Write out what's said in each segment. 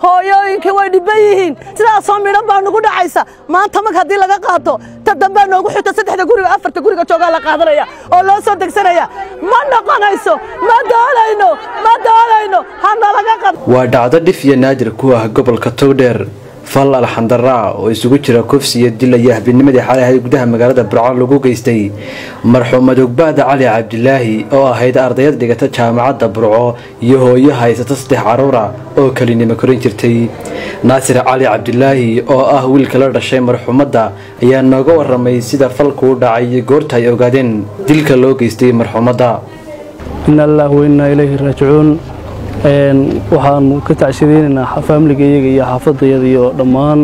Hooyooyinkii way dhiban yihiin. Sidaasoo midhan baa nugu dhacaysa maanta. Mag haddii laga qaato, ta dambaa noogu xigta. Saddexda guriga, afarta guriga joogaa la qaadanaya oo loo soo degsanaya. Ma noqonayso, ma doonayno, ma doonayno, ha nalaga qabto. Waa dhacdo dhif iyo naadir ku ah gobolka Togdheer. Fal alxandaraa oo isugu jira kufsi iyo dil ayaa habeennimadii xalay ahayd gudaha magaalada Burco lagu geystay marxuumad Ogbaada Cali Cabdilaahi oo ahayd ardayad dhigata jaamacadda Burco iyo hooyo haysata 3 caruura oo kelinimo korin jirtay. Naasir Cali Cabdilaahi oo ah wiilka la dhashay marxuumadda ayaa nooga waramay sida falku u dhacay iyo goorta ay ogaadeen dilka loo geystay marxuumadda. Ina lillahi wa innaa ilayhi raajicuun. Waxaanu ka tacshadeynaynaa faamiliga iyaga iyo xaafadayada iyo dhammaan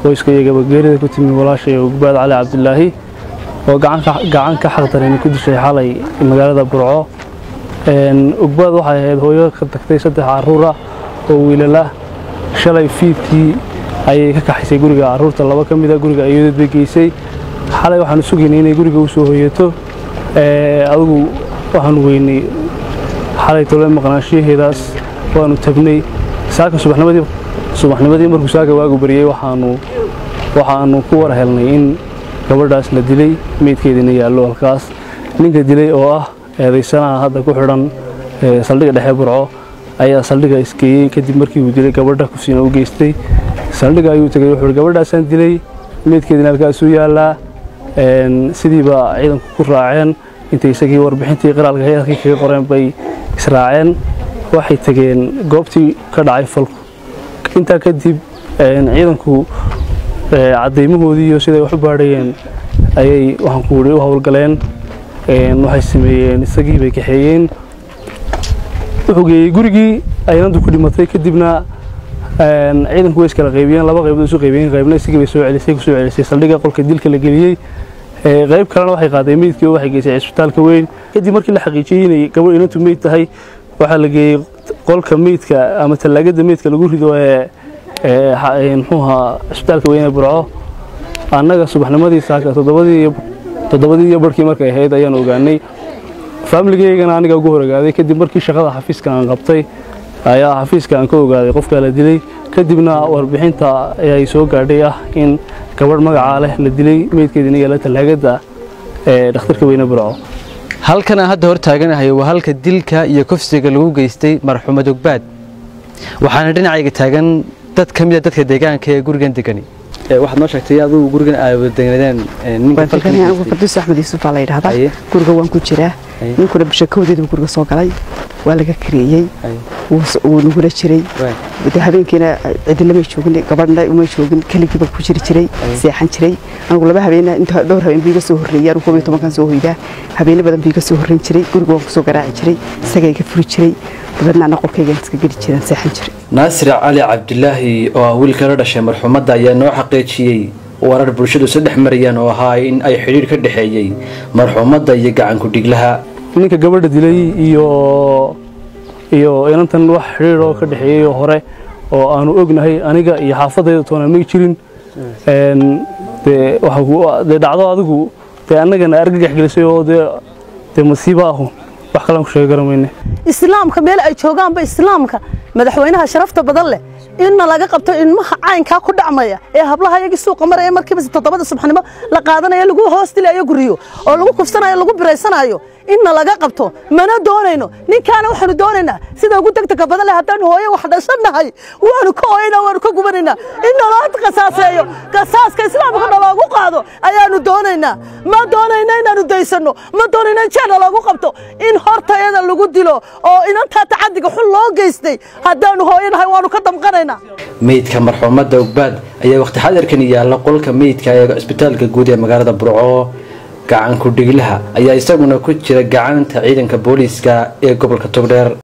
qoyska iyagaba geerida ku timi walaashay Ogbaad Cali Cabdilaahi oo gacan ka xaqdarani ku dishay xalay magaalada Burco. Ogbaad waxay ahayd hooyo ka tagtay 3 caruur ah oo wiilal ah. Shalay fiidkii ayay ka kaxaysay guriga caruurta laba ka mid a, guriga ayadood bay geysay. Xalay waxaanu sugaynay inay guriga u soo hoyato. Adigu waxaanu weynay xalay tole maqnaanshiyaheedaas, waanu tagnay saaka subaxnimadii. Markuu saaka waagu bariyey, waxaanu ku war helnay in gabadhaas la dilay, meydkeediina yaallo halkaas. Ninka dilay oo ah eedaysanaha hadda ku xidhan saldhigga dhexe Burco ayaa saldhigga isgeeyey kadib markii uu dilay gabadha, kufsina u geystay. Saldhigga ayuu tegey, wuxuu gabadhaasaan dilay, meydkeediina halkaasuu yaallaa. Sidiiba ciidanku ku raaceen. Intay isagii warbixintii qiraalka halkii kaga qoreen bay israaceen, waxay tageen goobtii ka dhacay falku. Intaa kadib ciidanku cadeymahoodii iyo siday wax u baadhayeen ayay, waxaan ku wuri, u howlgaleen. Waxay sameeyeen, isagii bay kaxeeyeen, wuxuu geeyey gurigii aynantu ku dhimatay. Kadibna ciidanku way iskala qaybiyeen, laba qaybood isu qaybiyeen. Qaybna isagii bay soo celisay, ku soo celisay saldhigga qolka dilka la geliyey. Qayb kalena waxay qaaday meydkii oo waxay geysay cisbitaalka weyn. Kadib markii la xaqiijiyey inay gabadh inantu meyd tahay, waxaa la geeyey qolka meydka ama tallaagada meydka lagu rido ee muxuu ahaa cisbitaalka weyn ee Burco. Annaga subaxnimadii saaka 7dii iyo barhkii markay ahayd ayaan ogaanay. Faamiligaygana aniga ugu hor ogaaday. Kadib markii shaqada xafiiska aan qabtay ayaa xafiiska aan ka ogaaday qofkaa la dilay. Kadibna warbixinta ayay soo gaadhay ah in gabadh magacaa leh la dilay, meydkeediina yaala tallaagada ee dhakhtarka weyne Burco. Halkan aan hadda hor taaganahay waa halka dilka iyo kufsiga lagu geystay marxuumad Ogbaad, waxaana dhinacayga taagan dad ka mid a dadka deegaanka ee gurigan degani. Waxaad noo sheegtay adigu gurigan ay wada ninka falkan. Anigu Farduus Axmed Yuusuf baa la yidhahdaa, guriga waan ku jiraa. Ninkuna bisha kowdeed buu guriga soo galay, waa laga kareeyey, wuu nagula jiray. Habeenkiina cidina may joogin, gabadhna uma joogin, keligii baa ku jiri jiray, seexan jiray. Anigu laba habeena inta dhowr habeen buu iga soo horreeyey. Anigu 11kan soo hoydaa, habeene badan buu iga soo horreyn jiray. Guriga waan kusoo garaaci jiray, isagaa iga furi jiray, dabeedna ana qolkaygaan iska geli jiraan, seexan jiray. Naasir Cali Cabdilaahi oo ah wiilka la dhashay marxuumadda ayaa noo xaqiijiyey warar bulshadu saddex marayaan oo ahaa in ay xidhiidh ka dhexeeyey marxuumadda iyo gacanku dhiglaha. Ninka gabadha dilay iyo inantan wax xidhiidh oo ka dhexeeyey oo hore oo aanu ognahay aniga iyo xaafadayda toona may jirin. Dee dee dhacdo adigu dee annagana argagax gelisay oo dee masiibo ahu, wax kalaan ku sheegi kara mayne. Islaamka meel ay joogaanba, islaamka, madaxweynaha sharafta badan leh, inna laga qabto ilmaha caynkaa ku dhacmaya ee hablaha iyagii suuqa maraya markiiba 7da subaxnimo la qaadanayo, lagu hoos dilayo guryo oo lagu kufsanayo, lagu biraysanayo, inna laga qabto. Mana doonayno ninkaana, waxaanu doonaynaa sida ugu degdega badan leh. Haddaanu hooyo wax dhashannahay, waanu ka ooyaynaa, waanu ka gubanaynaa in naloo qasaaseeyo. Qasaaska islaamka naloogu qaado ayaanu doonaynaa. Ma doonayno inaanu daysano, ma doonayno in jeer naloogu qabto, in hortayada lagu dilo oo inantaa tacadiga xun loo geystay. Haddaanu hooyanahay, waanu ka damqanaynaa. Meydka marxuumadda Ogbaad ayaa waqti xadirkan yaalla qolka meydka ee cisbitaalka guud ee magaalada Burco. Gacanku dhiglaha ayaa isaguna ku jira gacanta ciidanka booliiska ee gobolka Togdheer.